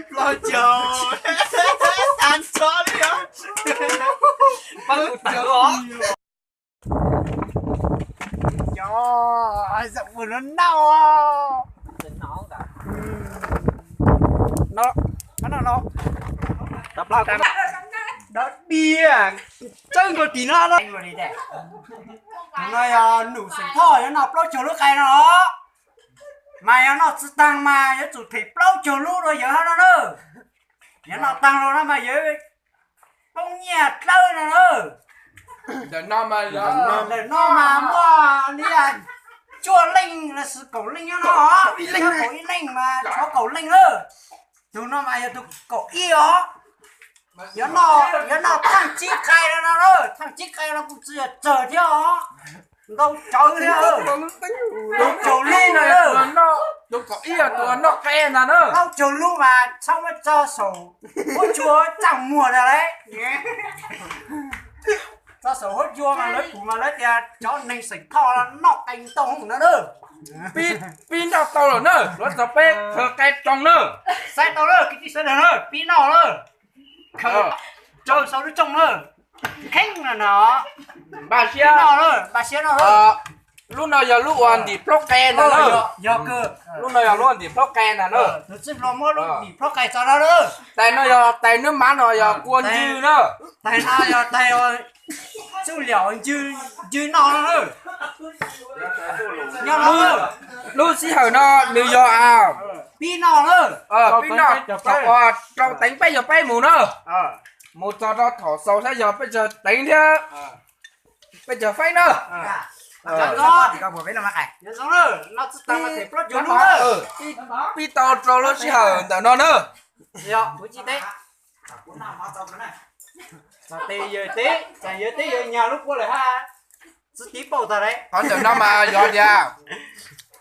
Plaub caug, tas tso li os. Pab kuv tawv os. Cov zaum ua no nau. No, no, no. Dog diag, txawb nkaus tim no. Tus no yog num xeem thoj, yuav noj plaub caug lub qe no los. Mas yog noj tsis taag mas yuav tsum them plaub caug lub rau yawg hab no na. Yog noj taag los no mas yawg poob nyiaj dlawb no na. Ntawm no mas muaj li cuaj leej los sis kaum leej nyob no. Kaum ib leej mas tshuav kaum leej na. Tus no mas yog tus kaum ib os. Yuav noj thaaj tsib qe no na, thaaj tsib qe no kuj tsi yog tsawg thiab os. Ntau tsawg thiab. Tus kaum ib no, tus kaum ib tus noj qe ntag na. Plaub caug lub mas txhob muab tso saum huab cua txaj muag ntag lauj. Tso saum huab cua mas lawv pum mas lawv tias cov neeg xeem thoj noj qe ntau no na. Pib noj tau lawm na, yuav txog peb khaws qe roog na. Saib tau lawm kwv tij sawv daws na, pib noj lawm. Rau saum lub tsooj na. Kheeb no no. Npaj siab noj lawm, npaj siab noj lawm. Lub no yog lub uas ntim plaub qe ntag na. Lub no yog lub uas ntim plaub qe ntag na. Tus txwj hlob muab lub ntim plaub qe tso no na. Tais no yog tais nab mav no yog kua ncw na. Tais no yog tais txuj liam ncw noj no na. Nyob no, lub sij hawm no nws yog pib noj na. Pib noj thaum uas rau teev peb yog peb mus na. Mus txog rau thaum xaus saib yog peb tsawg teev thiab peb tsawg feeb na. Pib tau rau lub sij hawm ntawm no na. Yog kuv tsis teb. Teb, yawg teb, yawg teb yawg nyag lub puab lawm hab. Tsis tib pauj tag lawm. Qhov ntawm no mas yog tias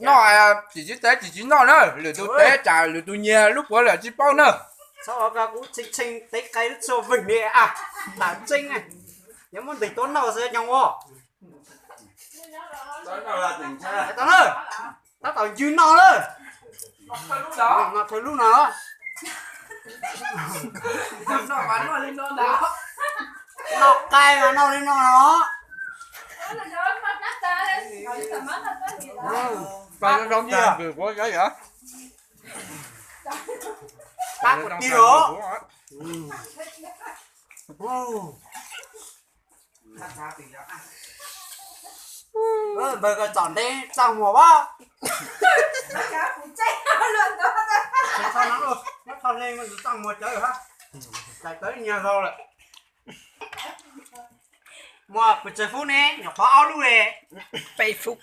noj, tsis tsis teb tsis tsis noj na, lwm tus teb tsam lwm tus nyag lub puab lawm tsis paub na. Txhob ua kuv tshee tshee teb qe lub txhua veeg li a. Tam tseeb, yuav muab nteg tuab noj xwb nyob ua. Tab tom ncw noj lawm. Noj thawj lub no. Noj qe mas noj li no no. Pab kuv tiag os. Npawg ko txom ntej txaj muag as. Txaj muag cawv hab. Txais tawv nyag zog lawm. Muaj pes tsawg fub ne? Nyuam qhuav ob lub li. Peb fub.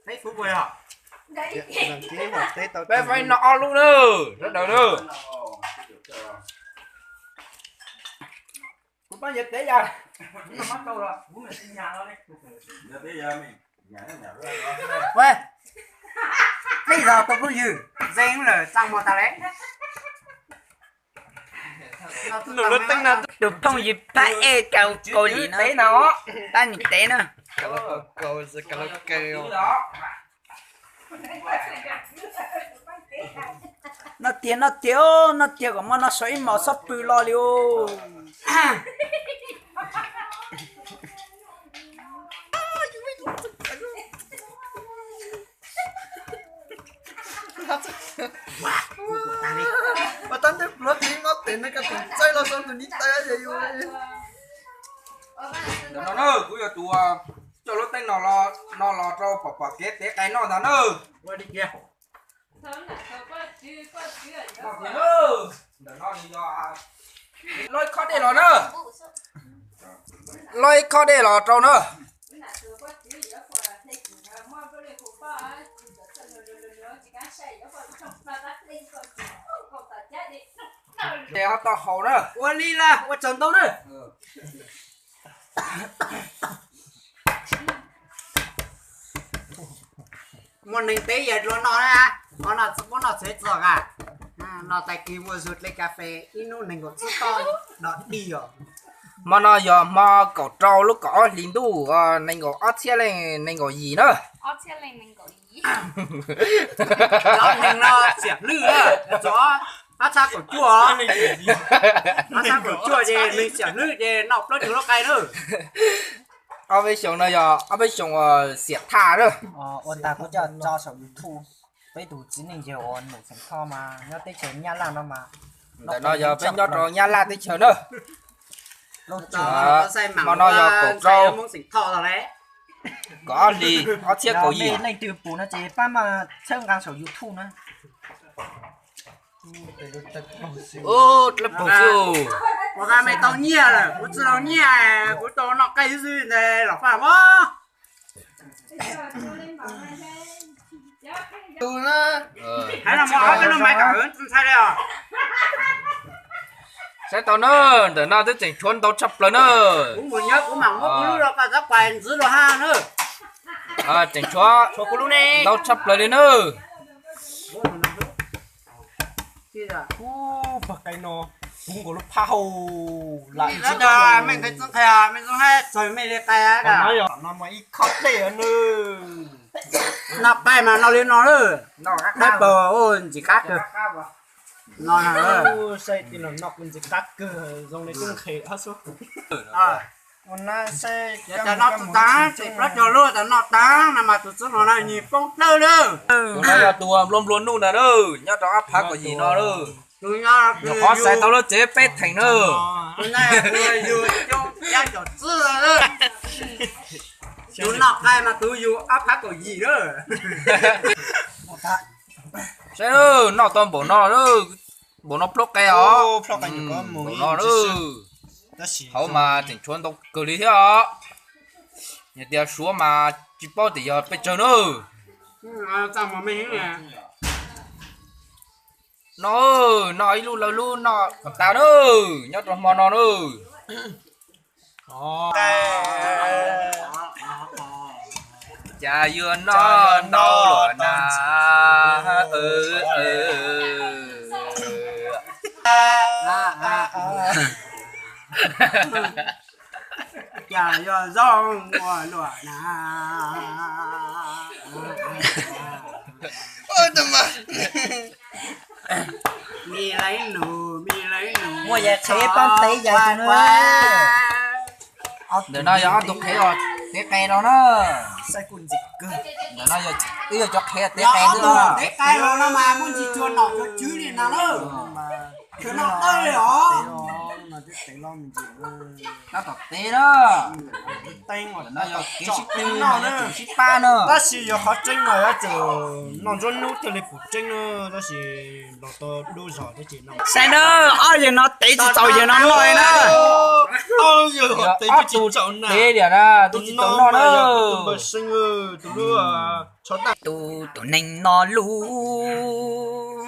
Peb fub puas yog? Peb feeb noj ob lub na, sawv daws na. Kuv pab yawg teb yog. Peb zog tus phooj ywg, zeej lawm txaj muag tas lawm. Tus phooj ywg pab ej kaus kaus lim no, pab nws teb na. Noj tiag noj tiag noj tiag kom muaj noj sau ib mos txhob pw lo li os. Ua tab ntej pluav tiv no tes nws ka tus txaij los sau tus nib tais yus. Ntawm no na kuv yog tus coj lub teeb no los rau pom pom kev tev qe noj ntag na. Ntawm no nws yog loj ib khob dej los na. Loj ib khob dej los rau na. Ces ho tau haus na. Ua li lawm ua tsaug ntau na. Muaj neeg teb yawg dlua noj na, ho noj txiv qub noj txiv txog a. Noj tag kis muaj zug dlej kas fes ib hnub nees nkaum tsib toj dog dig os. Hmo no yog hmo kaum rau lub kaum ob hlis ntuj nees nkaum ob txhiab leej nees nkaum yim na. Ob txhiab leej nees nkaum yim. Cov neeg no xiam hlwb na, cov ob txhiab kaum cuaj, ob txhiab kaum cuaj ces neeg xiam hlwb ces noj plaub caug lub qai na. Ob peb xyoos no yog ob peb xyoos uas xiam thaj na. Ua ntag kuv coj tso saum YouTube, peb tus txiv neej yawg uas Num Xeem Thoj mas nyob teb chaws Nyab Laj no mas. Ntawm no yog peb nyob rau Nyab Laj teb chaws na. Hmo no yog kaum rau, kaum ob hlis ob txhiab kaum yim. Leej twg pum no ces pab mas txhawb nqa saum YouTube na. Dlawb paug xwb. Ua qa me tau nyiaj lawm, kuv tsis tau nyiaj, kuv tau noj qaij xwb ntag los faj mas. Hais no mas ob peb lub maiv kam ntxhais li os. Saib tau na, ntawm no twb tseem tshuav ntau tshaj plaws na. Kuv mus nyob kuv mam muab kuv lub los koj txhob pais ntxiv los hab na. Tseem tshuav ntau tshaj plaws li na. Ub, pag qai no puv nkaus lub phab hau lam. Mej nthe txeeb qhia, mej txeeb hab txawg mej li qai. No mas ib khob dej na. Noj qaij mas noj li no lawm. Dawb paug, ntxim qab kawg. No na, saib tij laug noj ntxim qab kawg zoo li tub nqhes hab xwb. Ua na saib, yog tas noj tag, ces plaub caug lub tas noj tag no mas tus txiv hluas no nyuag poob dawb lawm. Tus no yog tus nplua nplua nuj ntag na, nyob rau ob phav kaum yim no na. Nyuam qhuav xaiv tau lub tsev peb theem na. Tus no yog tus yug coob yab caum txwb lawm. Tus noj qaij mas tus yug ob phav kaum yim na. Saib, noj tau npaum no, npaum no plaub qe os. Npaum no, hauv mas tseem tshuav ntau kawg li thiab os. Yog tias suav mas tsis paub tias yog pes tsawg na. No, noj ib lub lawv lub noj kom tas na, nyob rau hmo no na. Cas yuav noj ntau luaj na. Cas yuav zoo ua luaj na. Muaj yam qhev pab tev yam tus na. Ntawm no yog ob tug qhev uas tev qe rau na. Ntawm no yog, wb yog cov qhev tev qe xwb. Tev qe los no mas muaj ntsis tsuag nom tsuag tswv li no na. Tsuag nom tawj li os. Tab tom tev na. Ntawm no yog kev sib tw, sib pab na. Tab sis yog qhov tseeb mas yuav tsum noj nruab hnub thiaj li pum tseeb na, tab sis los tau dub zog thiab ces no. Saib na, ob yawg no tev tsis txaus yawg no noj li na. Ob tug tev liam na, twb tsis txaus noj na. Tus, tus neeg no lub,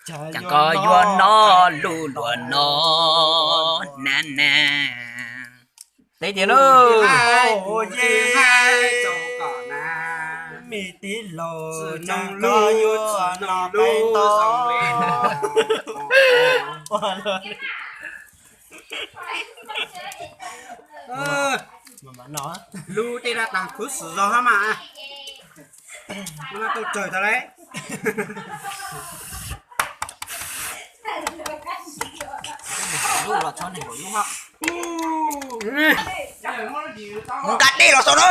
cas koj yuav noj lub luaj no na na. Tev tiag na. Me tij laug, cas koj yuav noj lub. Lub tej dab tas khuv xim zog hab mas. Tau tsawg tas le. Mus nqa dej los saum na.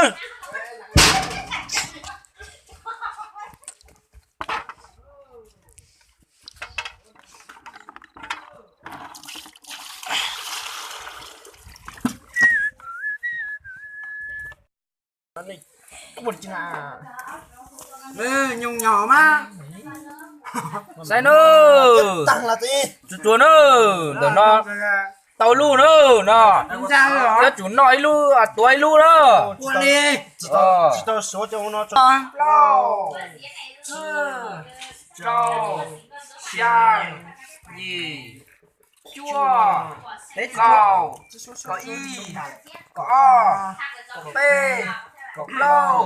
Saib nawb, tsuag tsuag nawb, ntawm no tau luj nawb no. Yuav tsum noj ib lub, tuav ib lub na. Plaub, tsib, rau, xya, yim, cuaj, kaum, kaum ib, kaum ob, kaum peb, kaum plaub,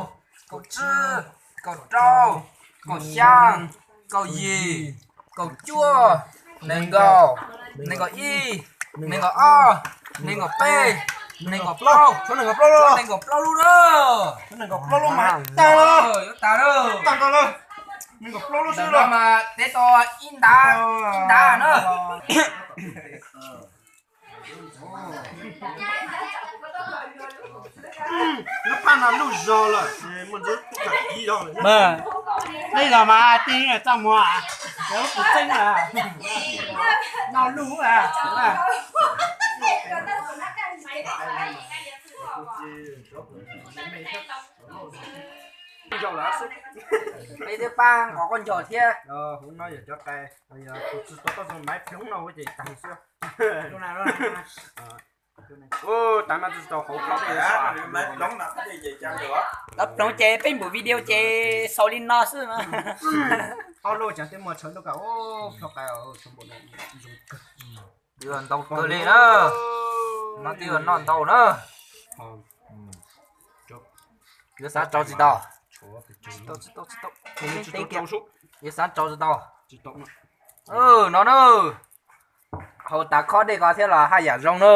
kaum tsib, kaum rau, kaum xya, kaum yim, kaum cuaj, nees nkaum, nees nkaum ib, nees nkaum ob, Nees nkaum peb, nees nkaum plaub, nees nkaum plaub lub, nees nkaum plaub lub mas tag lawm, tag nkaus lawm, nees nkaum plaub lub xwb los mas deb tau ib ntav, ib ntav na. Lub phaj no luj zog lawm, muaj ntxub kawm ib zaug lawm. Tej zaum mas tij txaj muag, lub kws txeeb noj luj. Peb twb pab nqos koj ncaug thiab. Hauv no yog cov qai, yog tus tsis tau toj zoo maiv ploov no ces tag xwb. Ua tag no tsis tau hauv plab, plab ploov ces peb npum video ces xaus li no xwb. Ob lub ces twb muaj tshawv ntuj kawg, plab qai zoo kawg. Ntau kawg li na. No twb yog noj ntau na. Yuav xav rau tsis tau. Tsis tau, tsis tau, tsis tau. Yuav xav rau tsis tau. No na. Haus tas khob dej ko thiab los haj yam zoo na.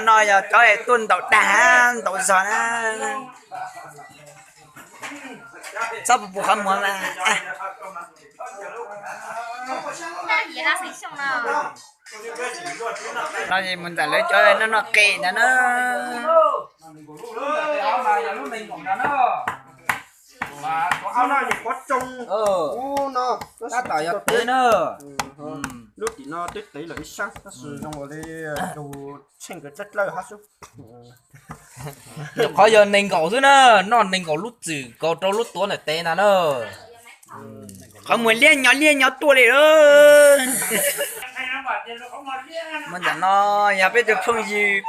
No yog cov tuaj ntaus dag ntaus zog na. Txhob pus qhov muag mas. No es mus ntawm lawv cov noj noj qe ntag na. Tab tom yog tev na. Lub tim no twb tev lawm ib sab tab sis zoo li tus tsheej kawg dawb dlawb hab xwb. Nyuam qhuav yog nees nkaum xwb na, noj nees nkaum lub txwm kaus rau lub tuav ntawm tes ntag na. Qhov muag liab nyo liab nyo tuaj li. Mus ntawm no yog peb tus phooj ywg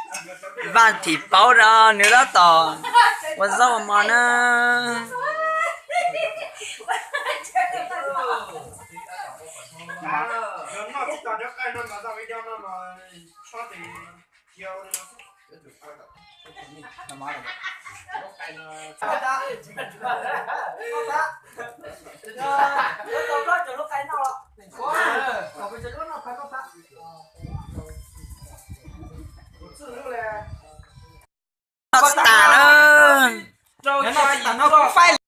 Vaj Thim Pauv no, nws tab tom ua zaub ua mov na. Noj tsis tas na. Noj tsis tas no kuv faib